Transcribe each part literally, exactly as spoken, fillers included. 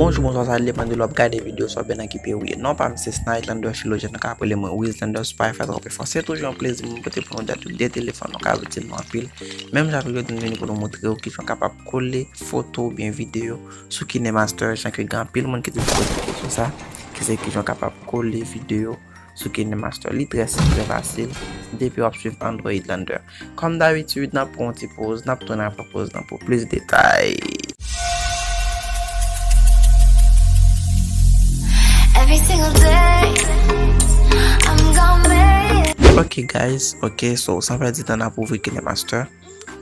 Bonjou, bonswa, sa depann de lè w ap gade videyo, sa w byen okipe ou ye. Non pa m se Snight Lander Philogène, nou ka rele mwen Wiz Lander, si w pa fè twòp efò. Se toujou yon plezi pou mwen pote pou nou dat de telefòn, nou ka itil nou anpil. Menm jan toujou, nou vini pou nou montre w kijan w kapab kole foto oubyen videyo sou KineMaster, jan ke gen anpil moun ki toujou poze kesyon sa, ki se kijan w kapab kole videyo sou KineMaster. Li trè senp, trè fasil, depi w ap swiv Android Lander. Kòm dabitid, n ap pran yon ti poz, n ap tounen apre poz lan pou plis detay. Every single day, I'm gonna make it. Ok, guys, ok, so, san pèdi tan, n ap ouvri KineMaster.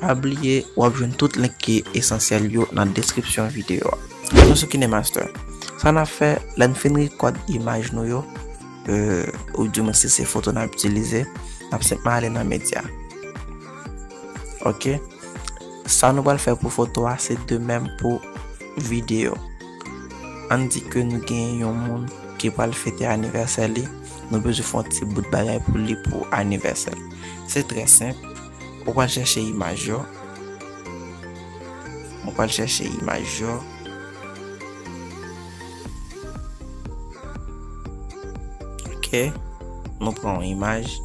Pa bliye, w ap jwenn tout link ki esansyèl yo nan deskripsyon videyo a. Nou sou KineMaster. Sa n ap fè, lè n fin rekòd imaj nou yo, euh, ou di mwen si se foto n ap itilize, n ap senpman ale nan medya. Ok? Sa nou pral fè pou foto a, se de menm pou videyo. Ann di ke nou gen yon moun ki pral fete anivèsè li, nou bezwen fè yon ti bout bagay pou li pou anivèsè l. Se trè senp. Ou pral chèche imaj yo. Ou pral chèche imaj yo. Ok. Nou pran yon imaj.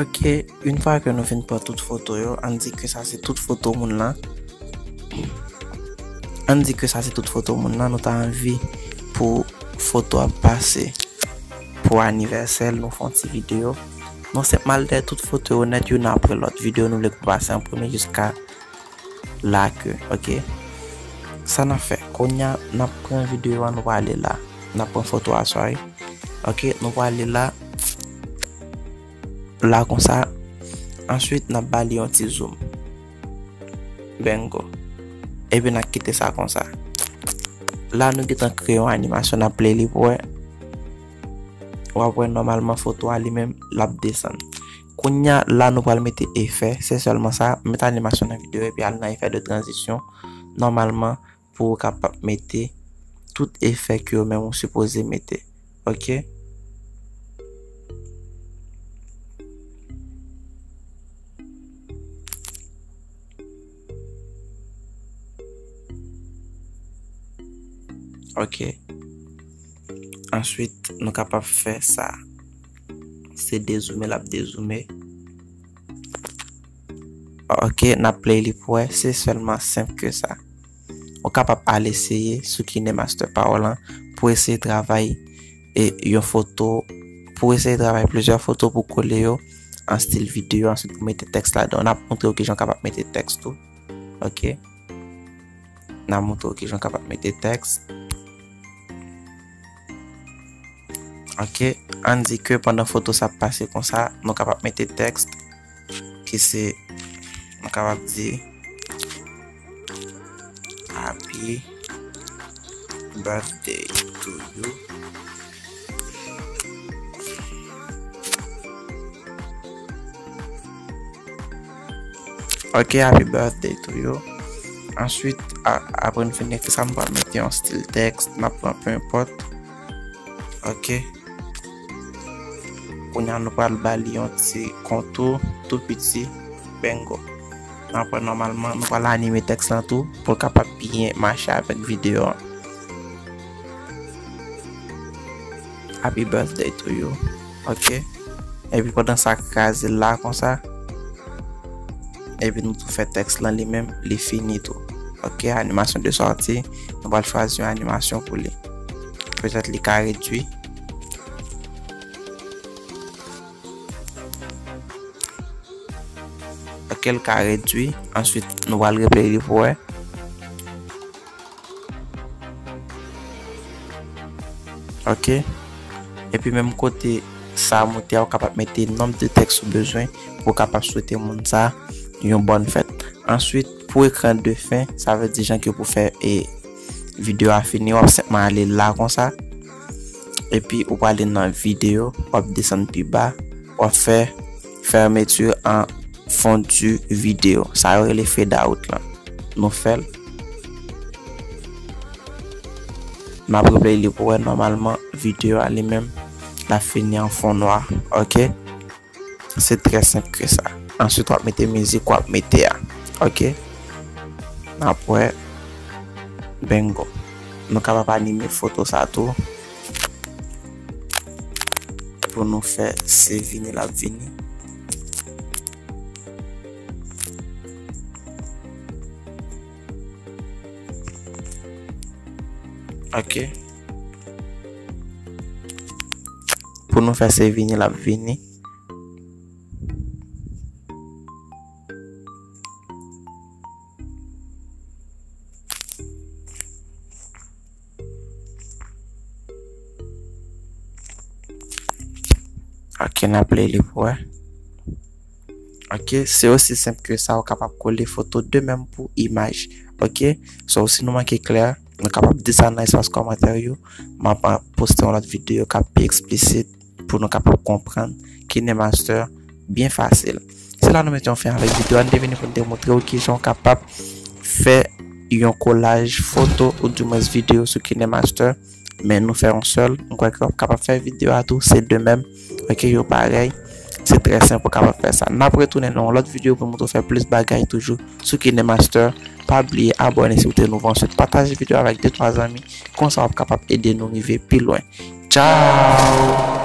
Ok, yon fwa ke nou fin pran tout foto yo, ann di ke sa se tout foto moun lan. Ann di ke sa se tout foto moun lan, nou ta anvi pou foto a pase pou anivèsè l, nou fè yon ti videyo. Nou senpman al dèyè tout foto yo nèt, youn apre lòt. Videyo nou vle pou pase an premye jiska la ke, ok? Sa n ap fè? Kounye a, n ap pran videyo a, nou prale la. N ap pran foto a, sorry. Ok, nou prale la. La konsa. Answit, n ap ba li yon ti zoom. Bingo. Epi n ap kite sa konsa. La, nou gentan kreye yon animasyon, n ap play li pou wè. W ap wè nòmalman foto a li menm, l ap desann. Kounye a, la nou pral mete efè, se sèlman sa, met animasyon nan videyo epi al nan efè de tranzisyon. Nòmalman, pou w kapab mete tout efè ke w menm ou sipoze mete. Ok? Ok. Answit, nou kapab fè sa. Se dezoume, l ap dezoume. Ok, n ap play li pou wè, se sèlman senp ke sa. Ou kapab al eseye sou KineMaster pa w lan pou eseye travay e yon foto, pou eseye travay plizyè foto pou kole yo an stil videyo, answit pou mete tèks ladan. N ap montre w kijan w kapab mete tèks tou. Ok. N ap montre w kijan w kapab mete tèks. Ok, ann di ke pandan foto sa ap pase konsa, nou kapab mete tèks ki se, nou kapab di, Happy birthday to you. Ok, happy birthday to you. Answit, a-, apre n fin ekri sa, m pral mete yon stil tèks, m ap pran peu importe. Ok. Kounye a, nou pral ba li yon ti kontou, tou piti. Bingo. Apre, nòmalman, nou pral anime tèks lan tou, pou l kapab byen mache avèk videyo an. Happy birthday to you. Ok. Epi pandan sa, kraze l la konsa. Epi nou tou fè tèks lan li menm, li fini tou. Ok, animasyon de sòti. Nou pral chwazi yon animasyon pou li. Petèt li ka redui. Ok, l ka redui. Answit, nou pral replay li pou wè. Ok. Epi menm kote sa a moute a, ou kapab mete nonb de tèks ou bezwen pou ou kapab swete moun sa a yon bòn fèt. Answit, pou ekran de fen, sa vle di jan ke pou fè e videyo a fini, w ap senpman ale la konsa. Epi ou prale nan videyo, w ap desann pi ba, w ap fè fermeture en fondu video. Sa yo rele fade out lan. Nou fè l. M ap replay li pou wè nòmalman videyo a li menm l ap fini an fon nwa. Ok. Se trè senp ke sa. Answit, w ap mete mizik w ap mete a. Ok. N ap wè. Bingo. Nou kapab anime foto sa tou. Pou nou fè se vini l ap vini. Ok. Pou nou fè se vini l ap vini. Ok, n ap play li pou wè. Ok, se osi senp ke sa, ou kapab kole foto de menm pou imaj. Ok, so si nou manke klè, nou kapab di sa nan espas kòmantè yo. M ap poste yon lòt videyo k ap pi eksplisit pou nou kapab konprann KineMaster byen fasil. Se la nou mete yon fen avèk videyo a. Nou te vini pou nou te montre w kijan w kapab fè yon kolaj foto ou dimwens videyo sou KineMaster, men nou fè yon sèl. M kwè ke w ap kapab fè videyo a tou, se de menm. Ok, yo parèy. Se trè senp ou kapab fè sa. N ap retounen nan yon lòt videyo pou montre w fè plis bagay toujou sou KineMaster. Pa bliye abòne si w te nouvo, answit pataje videyo avèk de twa zanmi, konsa w ap kapab ede nou rive pi lwen. Tchao!